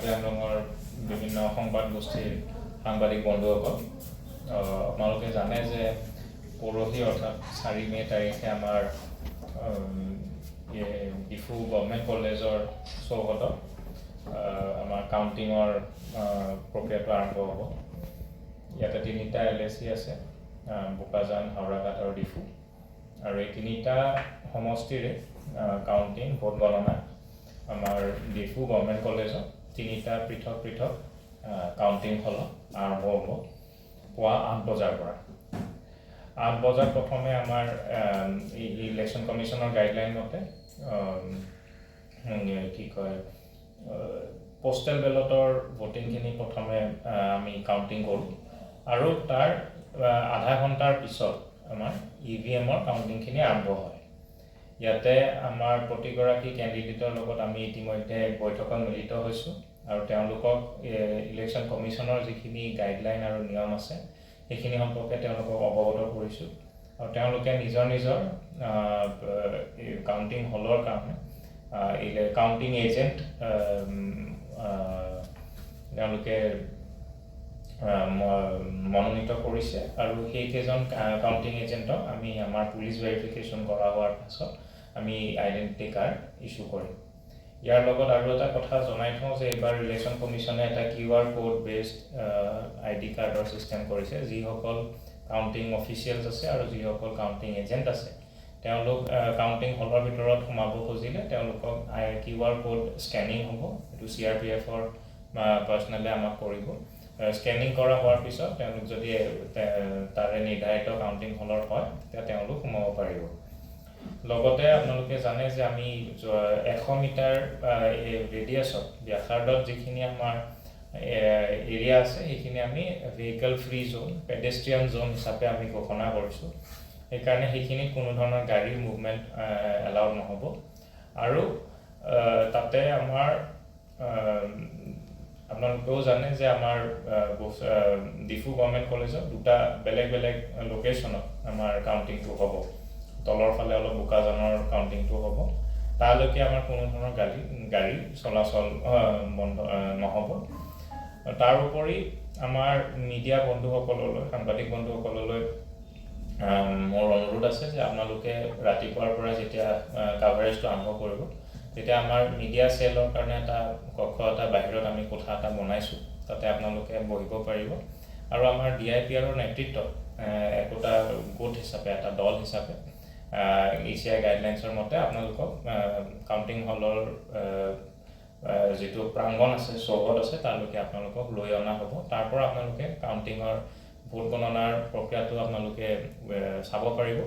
কাৰ্বি আংলঙৰ বিভিন্ন সংবাদ গোষ্ঠীৰ সাংবাদিক বন্ধুসকল, আপোনালোকে জানে যে পৰহি অৰ্থাৎ 4 মে' তাৰিখে আমাৰ ডিফু গভমেণ্ট কলেজৰ চৌহদত আমাৰ কাউণ্টিঙৰ প্ৰক্ৰিয়াটো আৰম্ভ হ'ব। ইয়াতে তিনিটা এলএচি আছে, বোকাজান, হাওৰাঘাট আৰু ডিফু। আৰু এই তিনিটা সমষ্টিৰে কাউণ্টিং, ভোট গণনা আমাৰ ডিফু গভমেণ্ট কলেজত তিনিটা পৃথক পৃথক কাউণ্টিং হলত আৰম্ভ হ'ব পুৱা 8 বজাৰ পৰা। 8 বজাত প্ৰথমে আমাৰ ইলেকশ্যন কমিশ্যনৰ গাইডলাইন মতে কি কয়, পষ্টেল বেলটৰ ভোটিংখিনি প্ৰথমে আমি কাউণ্টিং কৰোঁ আৰু তাৰ আধা ঘণ্টাৰ পিছত আমাৰ ইভিএমৰ কাউণ্টিংখিনি আৰম্ভ হয়। ইয়াতে আমাৰ প্ৰতিগৰাকী কেণ্ডিডেটৰ লগত আমি ইতিমধ্যে বৈঠকত মিলিত হৈছোঁ আৰু তেওঁলোকক ইলেকশ্যন কমিশ্যনৰ যিখিনি গাইডলাইন আৰু নিয়ম আছে, সেইখিনি সম্পৰ্কে তেওঁলোকক অৱগত কৰিছোঁ আৰু তেওঁলোকে নিজৰ নিজৰ কাউণ্টিং হলৰ কাৰণে কাউণ্টিং এজেণ্ট তেওঁলোকে মনোনীত কৰিছে আৰু সেইকেইজন কাউণ্টিং এজেণ্টক আমি আমাৰ পুলিচ ভেৰিফিকেশ্যন কৰা হোৱাৰ পাছত আমি আইডেণ্টিটি কাৰ্ড ইছ্যু কৰিম। ইয়াৰ লগত আৰু এটা কথা জনাই থওঁ যে এইবাৰ ইলেকশ্যন কমিশ্যনে এটা QR code based ID কাৰ্ডৰ ছিষ্টেম কৰিছে। যিসকল কাউণ্টিং অফিচিয়েলছ আছে আৰু যিসকল কাউণ্টিং এজেণ্ট আছে, তেওঁলোক কাউণ্টিং হলৰ ভিতৰত সোমাব খুজিলে তেওঁলোকক কিউআৰ কোড স্কেনিং হ'ব। এইটো চিআৰপিএফৰ পাৰ্চনেলে আমাক কৰিব। স্কেনিং কৰা হোৱাৰ পিছত তেওঁলোক যদি তাৰে নিৰ্ধাৰিত কাউণ্টিং হলৰ হয়, তেতিয়া তেওঁলোক সোমাব পাৰিব। লগতে আপোনালোকে জানে যে আমি 100 মিটাৰ ৰেডিয়াছত, ব্যাসাৰ্ধত যিখিনি আমাৰ এৰিয়া আছে, সেইখিনি আমি vehicle free zone, pedestrian zone হিচাপে আমি ঘোষণা কৰিছোঁ। সেইকাৰণে সেইখিনিত কোনো ধৰণৰ গাড়ীৰ মুভমেণ্ট এলাউড নহ'ব। আৰু তাতে আমাৰ আপোনালোকেও জানে যে আমাৰ ডিফু গভৰ্ণমেণ্ট কলেজত দুটা বেলেগ বেলেগ লোকেশ্যনত আমাৰ কাউণ্টিংটো হ'ব। তলৰ ফালে অলপ বোকাজানৰ কাউণ্টিংটো হ'ব। তালৈকে আমাৰ কোনো ধৰণৰ গাড়ী চলাচল বন্ধ নহ'ব। তাৰোপৰি আমাৰ মিডিয়া বন্ধুসকললৈ, সাংবাদিক বন্ধুসকললৈ মোৰ অনুৰোধ আছে যে আপোনালোকে ৰাতিপুৱাৰ পৰা যেতিয়া কাভাৰেজটো আৰম্ভ কৰিব, তেতিয়া আমাৰ মিডিয়া চেলৰ কাৰণে এটা কক্ষ এটা বাহিৰত আমি কোঠা এটা বনাইছোঁ, তাতে আপোনালোকে বহিব পাৰিব। আৰু আমাৰ ডিআইপিআৰৰ নেতৃত্বত একোটা গোট হিচাপে, এটা দল হিচাপে ইচিআই গাইডলাইনছৰ মতে আপোনালোকক কাউণ্টিং হলৰ যিটো প্ৰাংগণ আছে, চৌহদ আছে, তালৈকে আপোনালোকক লৈ অনা হ'ব। তাৰ পৰা আপোনালোকে কাউণ্টিঙৰ, ভোট গণনাৰ প্ৰক্ৰিয়াটো আপোনালোকে চাব পাৰিব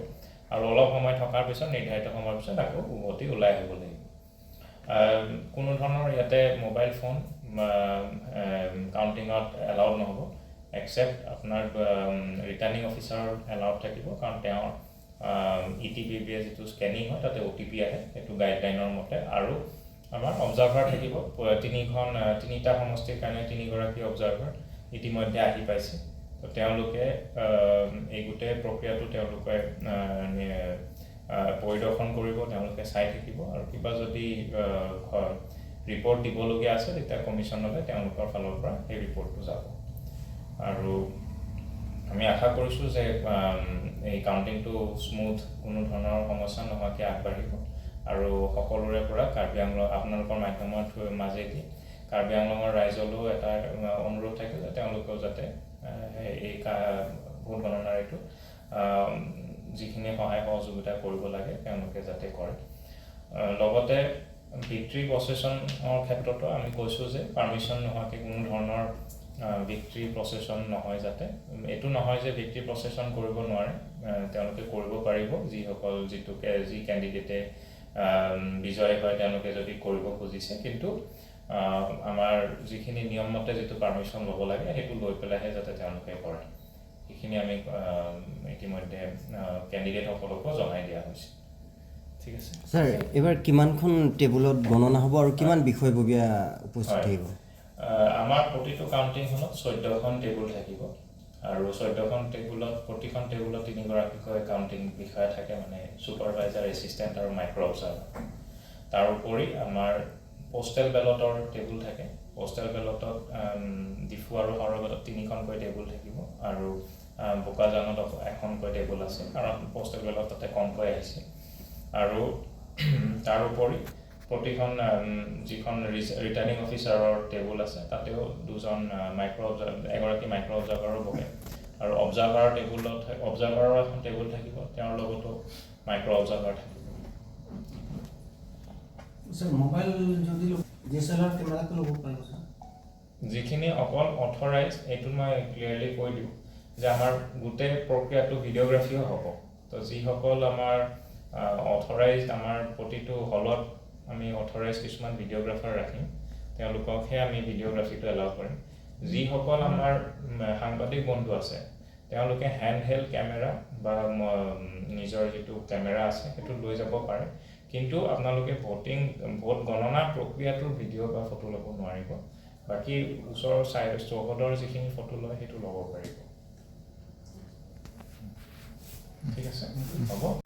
আৰু অলপ সময় থকাৰ পিছত, নিৰ্ধাৰিত সময়ৰ পিছত আকৌ উভতি ওলাই আহিব লাগিব। কোনো ধৰণৰ ইয়াতে মোবাইল ফোন কাউণ্টিঙত এলাউড নহ'ব, একচেপ্ট আপোনাৰ ৰিটাৰ্ণিং অফিচাৰৰ এলাউড থাকিব, কাৰণ তেওঁৰ ইটিপিবিএ যিটো স্কেনিং হয়, তাতে অ'টিপি আহে, সেইটো গাইডলাইনৰ মতে। আৰু আমাৰ অবজাৰ্ভাৰ থাকিব তিনিখন, তিনিটা সমষ্টিৰ কাৰণে তিনিগৰাকী অবজাৰ্ভাৰ ইতিমধ্যে আহি পাইছে। তো তেওঁলোকে এই গোটেই প্ৰক্ৰিয়াটো তেওঁলোকে পৰিদৰ্শন কৰিব, তেওঁলোকে চাই থাকিব আৰু কিবা যদি ৰিপৰ্ট দিবলগীয়া আছে, তেতিয়া কমিশ্যনলৈ তেওঁলোকৰ ফালৰ পৰা সেই ৰিপৰ্টটো যাব। আৰু আমি আশা কৰিছোঁ যে এই কাউণ্টিংটো স্মুথ, কোনো ধৰণৰ সমস্যা নোহোৱাকৈ আগবাঢ়িব। আৰু সকলোৰে পৰা কাৰ্বি আংলং, আপোনালোকৰ মাধ্যমৰ মাজেদি কাৰ্বি আংলঙৰ ৰাইজলৈও এটা অনুৰোধ থাকিল যে তেওঁলোকেও যাতে এই ভোট গণনাৰ এইটো যিখিনি সহায় সহযোগিতা কৰিব লাগে, তেওঁলোকে যাতে কৰে। লগতে ভিক্টৰী প্ৰচেছনৰ ক্ষেত্ৰতো আমি কৈছোঁ যে পাৰ্মিশ্যন নোহোৱাকৈ কোনো ধৰণৰ ভিক্টৰী প্ৰচেছন নহয় যাতে। এইটো নহয় যে ভিক্টৰী প্ৰচেছন কৰিব নোৱাৰে, তেওঁলোকে কৰিব পাৰিব, যিসকল যিটোকে যি কেণ্ডিডেটে বিজয় হয়, তেওঁলোকে যদি কৰিব খুজিছে। কিন্তু আমাৰ যিখিনি নিয়ম মতে যিটো পাৰ্মিশ্যন ল'ব লাগে, সেইটো লৈ পেলাইহে যাতে তেওঁলোকে কৰে। সেইখিনি আমি ইতিমধ্যে কেণ্ডিডেটসকলকো জনাই দিয়া হৈছে। ঠিক আছে। ছাৰ, এইবাৰ কিমানখন টেবুলত গণনা হ'ব আৰু কিমান বিষয়ববীয়া উপস্থিত থাকিব? আমাৰ প্ৰতিটো কাউণ্টিং হলত 14খন টেবুল থাকিব আৰু 14খন টেবুলত, প্ৰতিখন টেবুলত তিনিগৰাকীকৈ কাউণ্টিং বিষয়া থাকে, মানে ছুপাৰভাইজাৰ, এছিষ্টেণ্ট আৰু মাইক্ৰ' অবজাৰ্ভাৰ। তাৰোপৰি আমাৰ পষ্টেল বেলটৰ টেবুল থাকে। পষ্টেল বেলটত ডিফু আৰু হাওৰাঘাটত তিনিখনকৈ টেবুল থাকিব আৰু বোকাজানত এখনকৈ টেবুল আছে, কাৰণ পষ্টেল বেলট তাতে কমকৈ আহিছে। আৰু তাৰোপৰি প্ৰতিখন যিখন ৰিটাৰ্ণিং অফিচাৰৰ টেবুল আছে, তাতেও দুজন মাইক্ৰ' অবজাৰ্ভ, এগৰাকী মাইক্ৰ' অবজাৰ্ভাৰো বহে আৰু অবজাৰ্ভাৰৰ টেবুলত অবজাৰ্ভাৰৰ এখন টেবুল থাকিব, তেওঁৰ লগতো মাইক্ৰ' অবজাৰ্ভাৰ থাকিব। স্যাৰ, মোবাইল যদি DSLR কেমেৰাটো ল'ব পাৰিব স্যাৰ? যিখিনি অকল অথৰাইজ, এইটো মই ক্লিয়াৰলি কৈ দিওঁ যে আমাৰ গোটেই প্ৰক্ৰিয়াটো ভিডিঅ'গ্ৰাফিও হ'ব। তো যিসকল আমাৰ অথৰাইজ, আমাৰ প্ৰতিটো হলত আমি অথৰাইজ কিছুমান ভিডিঅ'গ্ৰাফাৰ ৰাখিম, তেওঁলোককহে আমি ভিডিঅ'গ্ৰাফিটো এলাউ কৰিম। যিসকল আমাৰ সাংবাদিক বন্ধু আছে, তেওঁলোকে হেণ্ড হেল্ড কেমেৰা বা নিজৰ যিটো কেমেৰা আছে সেইটো লৈ যাব পাৰে, কিন্তু আপোনালোকে ভোট গণনা প্ৰক্ৰিয়াটোৰ ভিডিঅ' বা ফটো ল'ব নোৱাৰিব। বাকী ওচৰৰ চাই চৌহদৰ যিখিনি ফটো লয় সেইটো ল'ব পাৰিব। ঠিক আছে, হ'ব।